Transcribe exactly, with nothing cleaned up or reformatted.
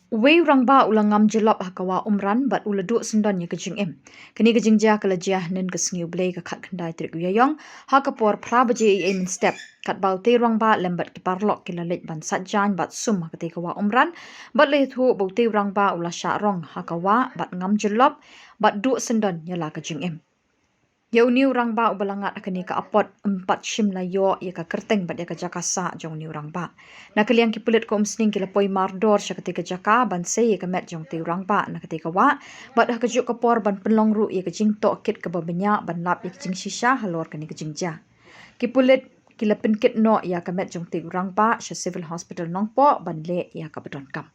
Uwei u rangbah u la ngam jyllop ha ka wah Umran bad u la duh syndon ïa ka jingim. Kane ka jingjia ka la jia hynnin ka sngi u Blei ka khatkhyndai tarik u Ïaïong, ha ka por phra baje eiei mynstep, katba utei u rangbah lem bad ki paralok ki la leit ban sait jaiñ bad sum ha katei ka wah Umran, bad la ïathuh ba utei u rangbah u la shah rong ha ka wah bad ngam jyllop bad duh syndon ïa la ka jingim. Ïa une u rangbah uba la ngat ha kane ka apot ym pat shym la ïoh ïa ka kyrteng bad ïa ka jaka sah jong une u rangbah. Na ka liang ki pulit ka Umsning ki la poi mardor sha katei ka jaka ban sei ïa ka met jong utei u rangbah na katei ka wah, bad ha kajuh ka por ban pynlong ruh ïa ka jingtohkit kaba bniah ban lap ïa ka jingshisha halor kane ka jingjia. Ki pulit ki la pynkit noh ïa ka met jong utei u rangbah sha Civil Hospital Nongpoh ban leh ïa kaba donkam.